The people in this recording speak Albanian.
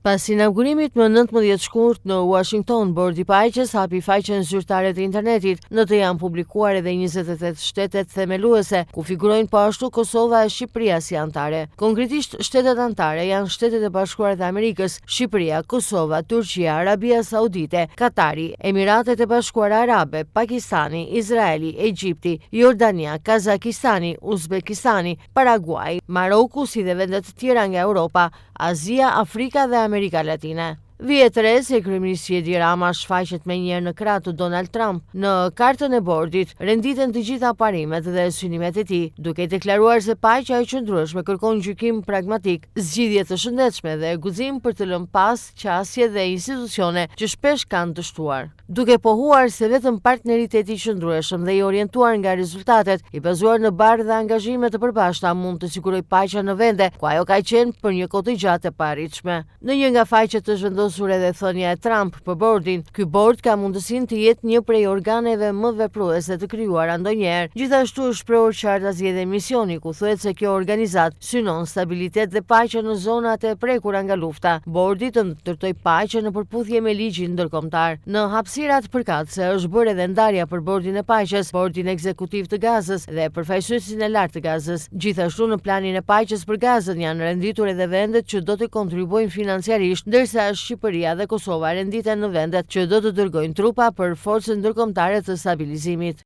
Pas inaugurimit më 19 shkurt në Uashington, Bordi i Paqes hapi faqen zyrtare të internetit. Në të janë publikuar edhe 28 shtetet themeluese, ku figurojnë po ashtu Kosova e Shqipëria si anëtare. Konkretisht, shtetet anëtare janë Shtetet e Bashkuara të Amerikës, Shqipëria, Kosova, Turqia, Arabia Saudite, Katari, Emiratet e Bashkuara Arabe, Pakistani, Izraeli, Egjipti, Jordania, Kazakistani, Uzbekistani, Paraguai, Maroku si dhe vende të tjera nga Europa, Azia, Afrika dhe Amerika Latine. Vihet re se kryeministri Edi Rama shfaqet menjëherë në krah të Donald Trump. Në kartën e bordit renditen të gjitha parimet dhe synimet e tij, duke deklaruar se paqja e qëndrueshme kërkon gjykim pragmatik, zgjidhje të shëndetshme dhe guxim për të lënë pas qasje dhe institucione që shpesh kanë dështuar. Duke pohuar se vetëm partneriteti i qëndrueshëm dhe i orientuar nga rezultatet, i bazuar në barrë dhe angazhime të përbashkëta mund të sigurojë paqen në vende ku ajo ka qenë për një kohë të gjatë e paarritshme. Në një nga faqet është vendosur edhe thënia e Trump për bordin, Ky bord ka mundësinë të jetë një prej organeve më vepruese të krijuara ndonjëherë. Gjithashtu është shprehur qartazi edhe misioni, ku thuhet se kjo organizatë synon stabilitet dhe paqe në zonat e prekura nga lufta. Bordi të ndërtojë paqe në përputhje me ligjin ndërkombëtar. Në hapësirat përkatëse është bërë edhe ndarja për Bordin e Paqes, Bordin Ekzekutiv të Gazës dhe Përfaqësuesin e Lartë të Gazës. Gjithashtu në planin e paqes për Gazën janë renditur edhe vendet që do të kontribuojnë financiarisht, ndërsa Shqipëria dhe Kosova renditen në vendet që do të dërgojnë trupa për Forcën Ndërkombëtare të Stabilizimit.